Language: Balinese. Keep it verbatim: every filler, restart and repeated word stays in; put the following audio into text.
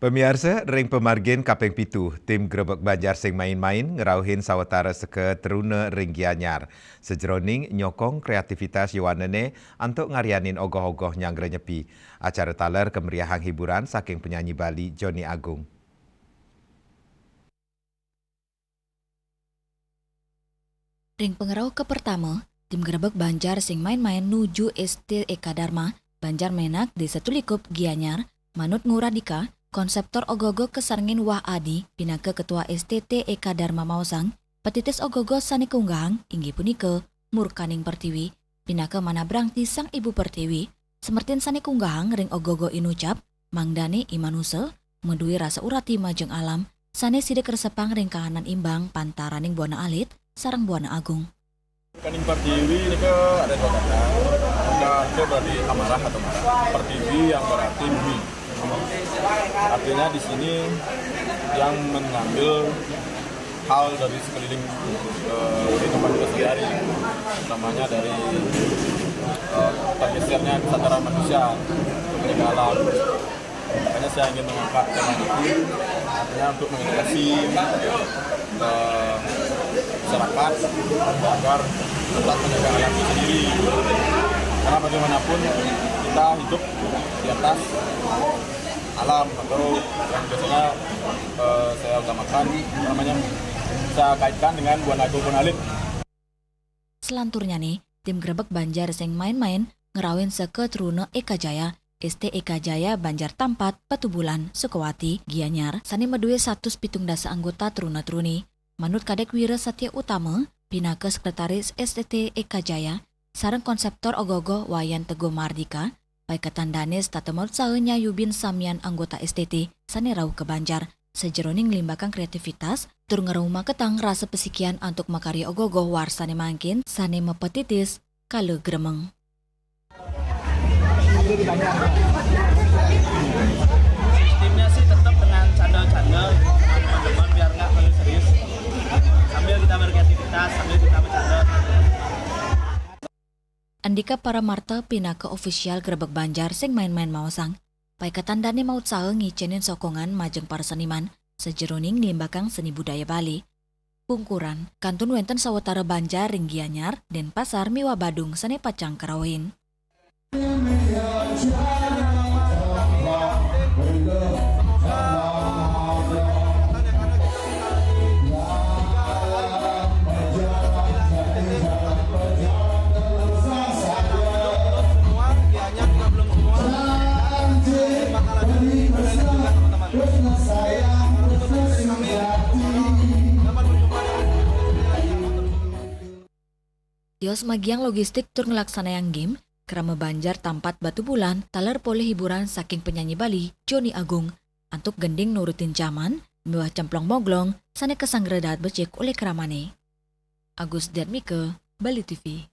Pamiarsa, ring pamargin kaping pitu, tim Grebeg Banjar sing main-main ngrauhin sawatara seka truna ring Gianyar, sajeroning nyokong kreativitas yuanané antuk ngaryanin ogoh-ogoh nyanggra nyepi. Acara taler kameriahang hiburan saking penyanyi Bali Joni Agung. Ring pangrauh kapertama, tim Grebeg Banjar sing main-main nuju S T Eka Dharma, Banjar Menak, Desa Tulikup, Gianyar, manut Ngurah Dika, konseptor ogoh-ogoh kasarengin Wah Adi, pinaka Ketua S T T Eka Dharma maosang, patitis ogoh-ogoh sané kaunggahang inggih punika Murkaning Pertiwi, pinaka manah brangti Sang Ibu Pertiwi, semertin sané kaunggahang ring ogoh-ogoh inucap, mangdané i manusa, madué rasa urati majeng alam, sané sida kresepang ring kahanan imbang pantaraning buana alit sareng buana agung. Kaning Pertiwi nika ada dua kata. Kata itu berarti amarah atau marah. Pertiwi yang berarti bumi. Artinya di sini yang mengambil hal dari sekeliling, eh, kehidupan kita sehari-hari, utamanya dari, eh, tergesernya kesadaran manusia kepada alam. Makanya saya ingin mengangkat tema ini, artinya untuk mengedukasi, eh, masyarakat agar tetap menjaga alam itu sendiri. Karena bagaimanapun kita hidup di atas alam atau yang biasanya, eh, saya utamakan, namanya saya kaitkan dengan buana agung buana alit. Selanturnyané, tim Grebeg Banjar sing main-main ngrauhin seka truna Eka Jaya, S T Eka Jaya Banjar Tampat, Batubulan, Sukawati, Gianyar, sané madué satus pitung dasa anggota truna-truni. Manut Kadek Wira Satya Utama, pinaka Sekretaris S T T Eka Jaya, sareng konseptor ogoh-ogoh Wayan Teguh Mardika, paiketan dané setata mautsaha nyayubin samian anggota S T T sané rauh ka Banjar, sajeroning nglimbakang kreativitas, tur ngrumaketang rasa pasikian antuk makarya ogoh-ogoh warsané mangkin sané mapatitis kala gremeng. Sistemnya sih tetap dengan canda-canda, teman-teman, biar nggak terlalu serius. Sambil kita berkreativitas, sambil kita bercanda. Andika Paramarta pinaka ofisial Grebeg Banjar sing main-main maosang, paiketan dané mautsaha ngicénin sokongan majeng para seniman, sajeroning nglimbakang seni budaya Bali. Pungkuran, kantun wénten sawatara Banjar ring Gianyar, Denpasar miwah Badung sané pacang karauhin. Tios magiang logistik tur nglaksanayang game, Krama Banjar Tampat Batubulan taler polih hiburan saking penyanyi Bali, Joni Agung, antuk gending nurutin jaman, miwah cemplong moglong, sané kasanggra dahat becik olih kramané. Agus Diatmika, Bali T V.